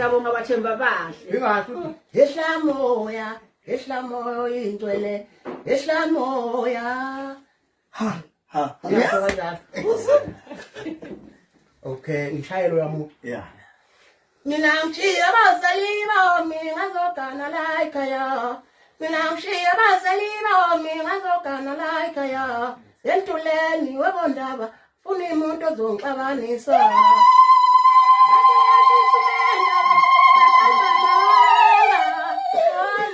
Siyabonga bathemba bahle. Ingathi uthi Yehla moya, yehla moya intwele, yehla moya. Ha ha. Ngisho kanjalo. Okay, ngishayelo yami. Yeah. Mina ngishiya abazali bami ngazogana la ekhaya. Mina ngishiya abazali bami ngazogana la ekhaya. Entuleni webondaba funa umuntu ozongixabanisa.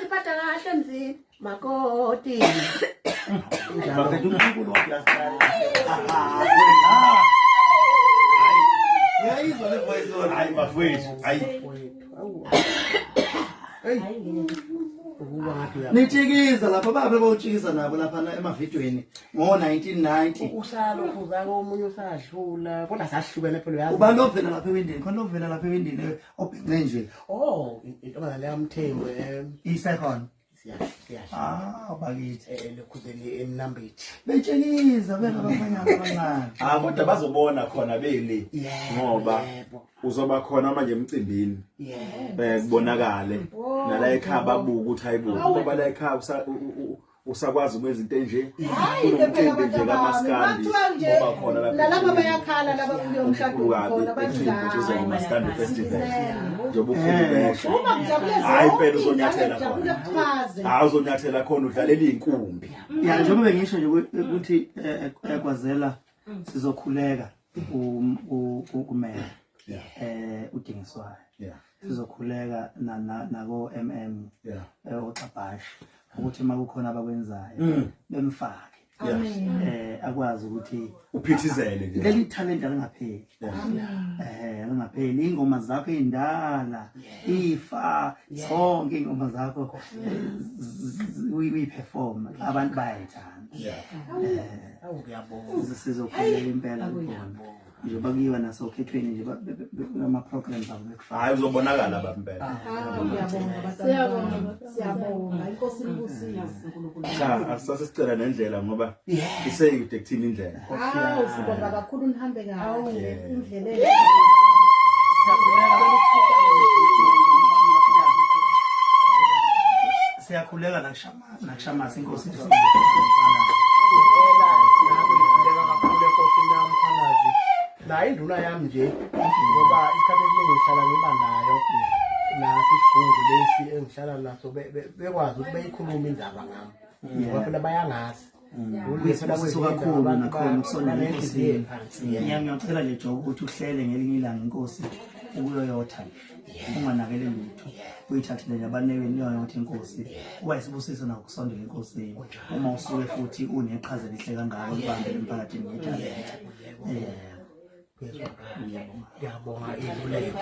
Ziphatha kahle emzini makoti. Bafethu uNkulunkulu wakuyasiqala. Uyayizwa le voice lona. Hayi bafethu, hayi. Ukuba ngathi uya Nitshikiza lapha babe bawutshikiza nabo lapha emavidweni ngo-1990. usalokhu zake omunye usadlula kodwa sahlukene phela uyazi. Ubani ovela lapha ewindini? Khona ovela lapha ewindini obhince nje. Oh, intombazane leyaMthembu Isekhona. siyasha. Ah, bakithi. Lokhuzeni eMnambithi. Betshikiza bengabafanyana abancane. Ah kodwa bazobona khona beli ngoba Yebo. uzoba khona manje emcimbini. Yebo. Kubonakale nala ekhaya babuka ukuthi hayibo ngoba la ekhaya usakwazi ukwenza into enje Hayi ke phela kunomcimbi nje abantu abami. kaMaskandi Bathiwa nje oba khona lapha nalaba eThekwini. bayakhala laba kuleyo mshado Omkhulu kabi khona bathi eThekwini uze hayi. ngoMaskandi Festival njengoba Eh. ukhulu besho Uma kujabule Hayi, zonke impela uzonyathela iy'ngane kujabule khona. kuchaze. Hayi uzonyathela khona udlalela iy'nkumbi Ya njengoba bengisho nje ukuthi kwazela sizokhuleka kumele udingiswayo. Yeah. Sizokhuleka nako MM Yeah. oxabhashi ukuthi uma kukhona abakwenzayo bemfake. Akwazi ukuthi Uphithizele nje. Leli talent alingapheli. Alingapheli ingoma zakho indala ifa zonke ingoma zakho uyiperform abantu bayayithanda. Awu ngiyabonga. Sizokhuleka impela kubona. Njengoba kuyiwa nasokhethweni nje ama programs abo bekufaka. Hayi uzobonakala baba impela. Hawu, ngiyabonga abantwana. Siyabonga. Inkosi inibusise uNkulunkulu. Cha asase sicela nendlela ngoba iseyikude kuthini indlela. Hawu, sibonga kakhulu nihambe kahle. Indlela Siyakhuleka nakushamasi inkosi. Impela nami ngikhuleka kakhulu enkosini yami Mkhwanazi. Nayo induna yami nje ngoba isikhathi esiningi ngihlala ngiba nayo nasi isigungu lesi engihlala naso bekwazi ukuthi beyikhulume indaba ngami. Ngoba phela bayangazi. Kuyisibusiso kakhulu nakhona ukusondela enkosini. Ngiyacela nje Joe ukuthi uhlele ngelinye ilanga inkosi ukuyoyotha nje. Unganakele lutho. Uyithathele nje abaneweni niyoyotha inkosi. Kuba isibusiso nakusondela enkosini. Uma usuke futhi uneqhaza elihle kangaka olibambe emphakathini ngethalente. Ngiyabonga. Ngiyabonga iluleko.